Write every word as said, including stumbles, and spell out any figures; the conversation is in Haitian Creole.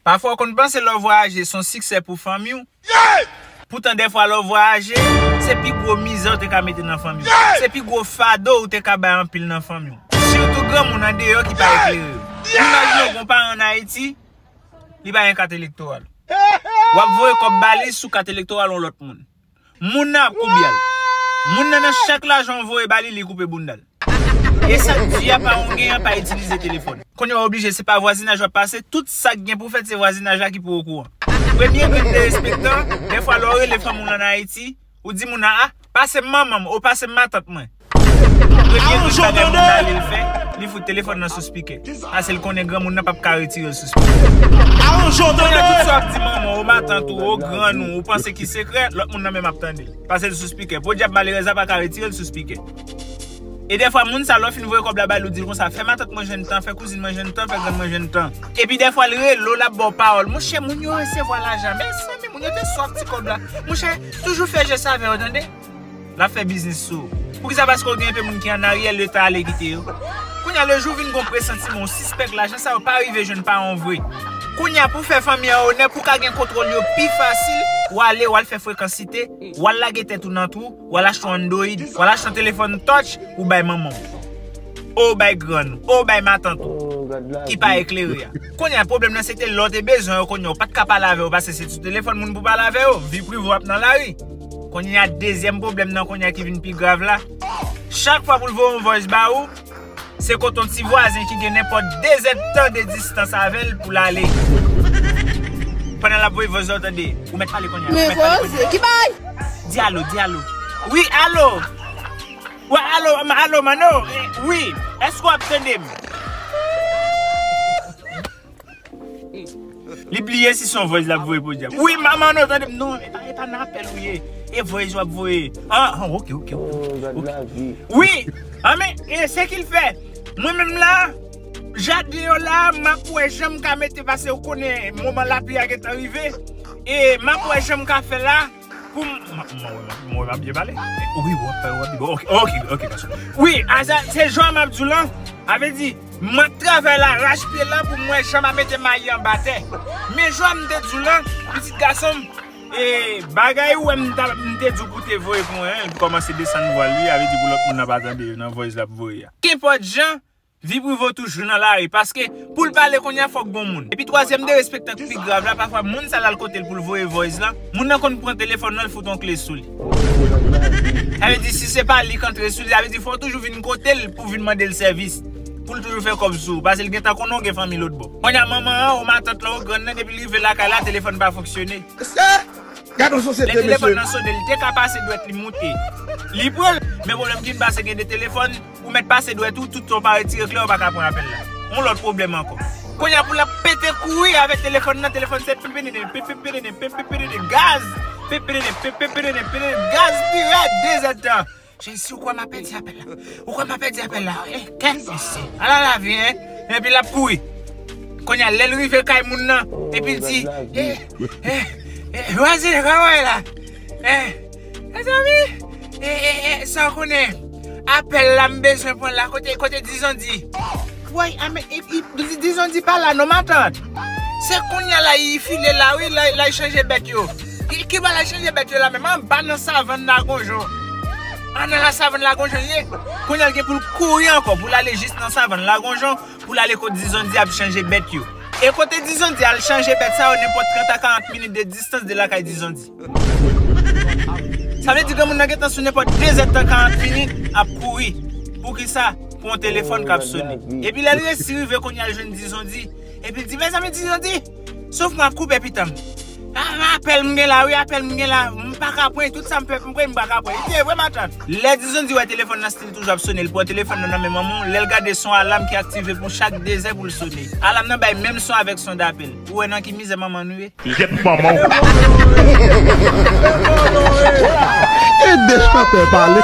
Pafwa w konn panse lè w vwayaje se yon siksè pou fanmi w. Poutan dèfwa lè w vwayaje, se pi gwo mizè w te ka mete nan fanmi w. Se pi gwo fado ou te ka bay anpil nan fanmi w. Sitou granmoun andeyò ki pa eklere yo. Imajine w gen yon paran ann Ayiti, li pa gen kat elektoral. W ap voye kòb ba li sou kat elektoral yon lòt moun. Moun nan ap koubyal. Moun nan nan chak lajan w voye ba li, li koupe bounda l. E sa k di a pa yon gen an pa itilize telefòn. Kounye a w oblije se pa vwazinaj w ap pase, tout sa k gen pou fèt se vwazinaj la ki pou okouran. Premye grenn derespektan, dèfwa lè w rele fanmi w lan ann Ayiti, ou di moun nan, a, pase m manman m, o pase m matant mwen. Premye grenn bagay moun nan ale l fè, li fout telefòn nan sou spikè. Paske l konnen granmoun nan p ap ka retire l sou spikè. Kounye a tout sa w ap di manman w, o matant ou, o grann ou, ou panse ki sekrè, lòt moun nan menm ap tande l. Pase l sou spikè. Podyab malerèz la pa ka retire l sou spikè. E dèfwa moun sa lè w fin voye kòb la ba li, ou di l konsa, fè matant mwen jwenn tan, fè kouzin mwen jwenn tan, fè grann mwen jwenn tan. Epi dèfwa l rele w, l ap ba w pawòl. Monchè, moun yo resevwa lajan. Mezanmi, moun yo te swaf ti kòb la. Monchè, toujou fè jès avè yo, tande. L ap fè biznis sou ou. Poukisa? Paske w gen enpe moun ki annaryè, Leta ale kite yo. Kounye a, lejou w vin gen yon presantiman, w sispèk lajan sa yo pa rive jwenn paran w vre. Kounye a, pou fè fanmi an onè, pou w ka gen kontwòl yo pi fasil, w ale, w al fè frekansite, w al lage tèt ou nan twou, w al achte yon Android, w al achte yon telefòn touch, ou bay manman w. Ou bay grann ou, ou bay matant ou, ki pa eklere a. Kounye a, pwoblèm nan se te lè w te bezwen yo, kounye a, ou pa t ka pale avè yo, paske se sou telefòn moun pou pale avè yo, vi prive w ap nan lari. Kounye a, dezyèm pwoblèm nan kounye a ki vin pi grav la, chak fwa pou l voye yon voice ba ou, se kote yon ti vwazen ki gen nenpòt de zèdtan de distans avè l pou l ale. Pandan l ap voye voice la, w tande, ou mèt pale kounye a, ou mèt pale kounye a. Ki bay? Di alo, di alo. Wi, alo. Wi, alo, m- alo, Mano. Eh, wi, èske w ap tande m? Li bliye si se yon voice l ap voye podyab. Wi, ma- Mano, tande m. Non, e pa, e pa nan apèl ou ye. E voice w ap voye. Ah, ah, ok, ok, ok. Wi, ah, men, e se ki l fè. Mwen menm la, jaden yo la, m ap wè jan m ka mete, paske ou konnen moman lapli a gentan rive. E m ap wè jan m ka fè la. Pou m, m, m, m, m, m ap byen pale. Wi, w ap, w ap, ok, ok, ok, gason. Wi, a sa, se jan m ap di w lan. A vle di, m ap travay la, rache pye la pou m wè jan m ap mete mayi anba tè. Men jan m te di w lan, pitit gason m, e, bagay ou wè m ta, m te di w pou te voye pou mwen, an, li kòmanse desann vwa l, wi, a vle di pou lòt moun nan pa tande yo nan voice l ap voye a. Kenpòt jan, vi prive w toujou nan lari, paske pou l pale kounye a fòk gon moun. Epi twazyèm derespektan k pi grav la, pafwa moun sa l al kote l pou l voye voice lan, moun nan konn pran telefòn nan, l fout yon kle sou li. Sa vle di si se pa li k antre sou li, sa vle di fò w toujou vin kote l pou vin mande l sèvis. Pou l toujou fè kòb sou ou, paske l gentan konnen w gen fanmi lòt bò. Kounye a manman an, ou matant lan, ou grann nan, depi l rive lakay la, telefòn pa fonksyone. Gade yon sosyete, mesye. Lè telefòn nan sone, li te ka pase dwèt li moute. Li pran l, men pwoblèm ki vin pase gen de telefòn, ou mèt pase dwèt ou, tout tan w pa retire kle, ou pa ka pran apèl la. Yon lòt pwoblèm ankò. Kounye a pou l ap pete kouri avèk telefòn nan, telefòn se pipinini, pipipinini, pipipinini, gaz, pipinini, pipipinini, pipinini, gaz pi rèd, de zèdtan. Jezi, ou kwè m ap pèdi apèl la? Ou kwè m ap pèdi apèl la? Eh, kèt mesye. Ala lavi, en. Epi l ap kouri. Kounye a, lè l rive kay moun nan, epi l di, eh, eh, eh, vwazin, kòman w ye la? Eh, mezanmi, eh, eh, eh, sa w konnen? Apèl la m bezwen pran la, kote, kote Dizondi? Woy, a men, i, i, Di- Dizondi pa la non, matant. Se kounye a la, i file la, wi, la, la, i chanje bèt yo. Ki, ki bò la chanje bèt yo la menm? Anba nan savann Lagonjon. An nan la savann Lagonjon li ye. Kounye a l gen pou l kouri ankò, pou l ale jis nan savann Lagonjon, pou l ale kote Dizondi ap chanje bèt yo. E kote Dizondi al chanje bèt sa yo, nenpòt trant a karant minit de distans de lakay Dizondi. Sa vle di granmoun nan gentan sou nenpòt de zèdtan karant minit ap kouri. Poukisa? Pou yon telefòn k ap sone. Epi lè l resi rive kounye a l jwenn Dizondi, epi l di, mezanmi Dizondi, souf mwen ap koupe pitan m. Ah, apèl m gen la, wi, apèl m gen la. M pa ka pran tout sa m fè pou m pran, m pa ka pran. Li te vre, matant. Lè Dizondi wè telefòn nan still toujou ap sone, li pran telefòn nan nan men manman w, lè l gade se yon alam ki aktive pou chak de zè pou l sone. Alam nan bay menm son avèk son dapèl. Ou wè nan ki mizè manman nou ye? Jèt manman w. Ede chantè pale.